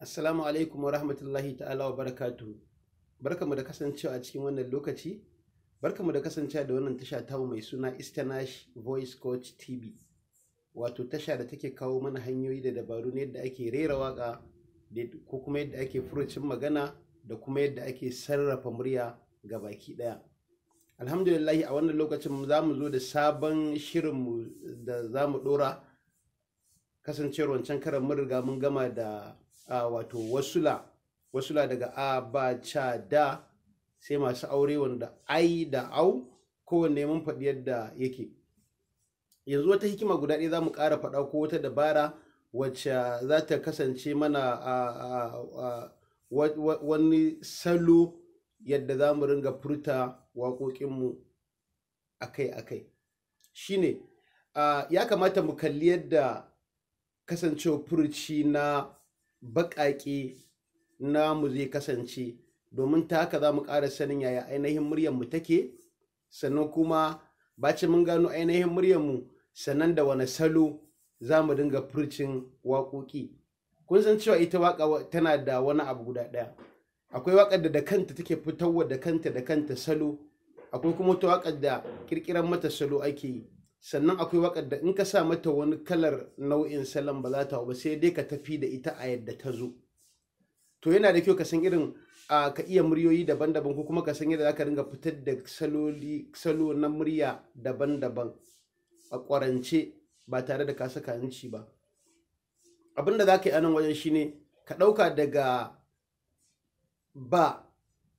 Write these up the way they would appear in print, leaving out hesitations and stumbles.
Assalamu alaikum wa rahmatullahi ta'ala wa barakatuhu. Barkamu da kasancewa a cikin wannan lokaci. Barkamu da kasancewa da wannan tasha tamu mai suna Istanash Voice Coach TV. Wato tasha da take kawo mana hanyoyi da dabaru na yadda ake rera waka ko kuma yadda ake furucin magana da kuma yadda ake sarrafa murya ga baki daya. Alhamdulillahi, a wannan lokacin za mu zo da sabon shirinmu da za mu dora, kasancewar wancan karan mun riga mun gama da wato wasula daga a, ba, ca, da, sai masu aure wanda ai da au, kowanne mun faɗi yadda yake. Yanzu wata hikima guda ɗaya za mu ƙara faɗa, ko wata dabara wacce za ta kasance mana wani salo yadda za mu ringa furta waƙoƙinmu akai-akai. Shine ya kamata mu kalli yadda kasancewa furuci na baƙaƙe namu zai kasance, domin ta haka za mu ƙara sanin yaya ainihin muryarmu take. Sannan kuma bacin mun gano ainihin muryarmu, sannan da wani salo za mu dinga furcin waƙoƙi. Kun san cewa ita waƙa tana da wani abu guda ɗaya: akwai waƙar da kanta take fitarwa da kanta salo, akwai kuma wata waƙar da ƙirƙirar mata salo ake yi, sannan akwai waƙar da in ka sa mata wani kalar nau'in salon ba za ta hau ba, sai dai ka tafi da ita a yadda ta zo. To yana da kyau ka san irin ka iya muryoyi daban-daban, ko kuma ka san yadda za ka ringa fitar da salo na murya daban-daban a ƙwarance ba tare da ka saka hanci ba. Abin da za ka yi a nan wajen shine ka ɗauka daga ba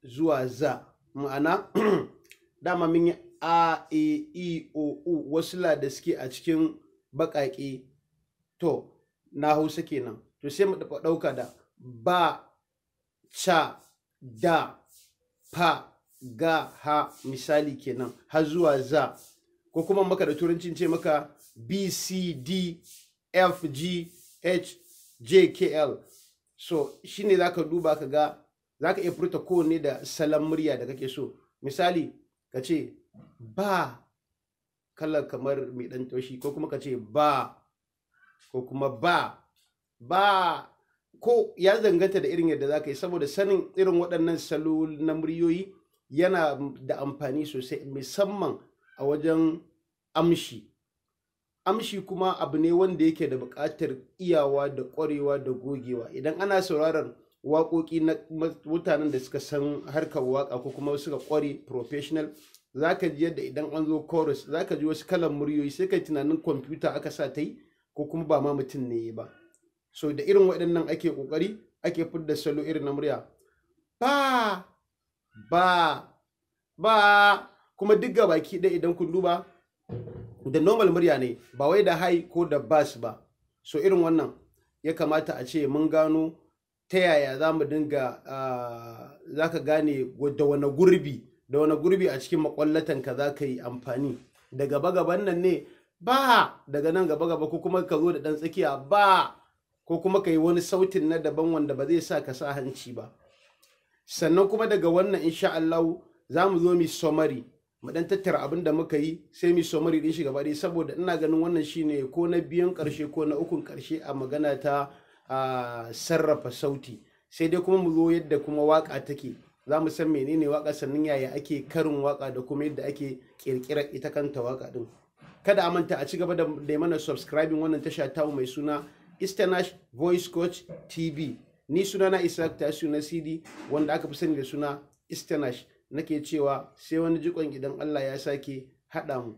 zuwa za, ma'ana dama mun yi a, e, i, o, u, wasula da suke a cikin baƙaƙe, to na Hausa kenan. To sai mu ɗauka da ba, ca, da, fa, ga, ha, misali kenan, har zuwa za. Ko kuma maka da Turancin ce maka B, C, D, F, G, H, J, K, L. So shine zaka duba ka ga zaka iya furta kowanne da salon murya da kake so. Misali, ka ce ba kalar kamar mai ɗan taushi, ko kuma ka ce ba, ko kuma ba ba, ko ya danganta da irin yadda za ka yi. Saboda sanin irin waɗannan salo na muryoyi yana da amfani sosai, musamman a wajen amshi. Amshi kuma abu ne wanda yake da buƙatar iyawa da ƙwarewa da gogewa. Idan ana sauraron waƙoƙi na mutanen da suka san harkar waƙa ko kuma suka ƙware, professional, za ka ji yadda idan an zo chorus za ka ji wasu kalan muryoyi, sai ka tunanin kwamfuta aka sa ta yi ko kuma ba ma mutum ne ba. So da irin waɗannan ake ƙoƙari ake fidda salo irin na murya ba, ba, ba. Kuma duk ga baki ɗaya, idan kun duba, da normal murya ne, ba wai da high ko da bass ba. So irin wannan ya kamata a ce mun gano ta yaya za mu dinga, za ka gane da wani gurbi a cikin makwallatanka za ka yi amfani da gaba gaban nan ne, ba daga nan gaba gaba, ko kuma ka zo da ɗan tsakiya ba, ko kuma ka yi wani sautin na daban wanda ba zai sa ka sa hanci ba. Sannan kuma daga wannan, insha Allah, za mu zo mu summary, mu dan tattara abin da muka yi, sai mu summary din shi gaba ɗaya, saboda ina ganin wannan shine ko na biyun ƙarshe ko na ukun ƙarshe a magana ta sarrafa sauti. Sai dai kuma mu zo yadda kuma waka take, za mu san menene waka, sannan yaya ake karin waka, da kuma yadda ake kirkirar ita kanta waka din. Kada a manta a ci gaba da mana subscribing wannan tasha tamu mai suna Istanash Voice Coach TV. Ni sunana Isaac Tasiu na CD, wanda aka fi sani da suna Istanash. Nake cewa sai wani jikon idan Allah ya sake haɗa mu.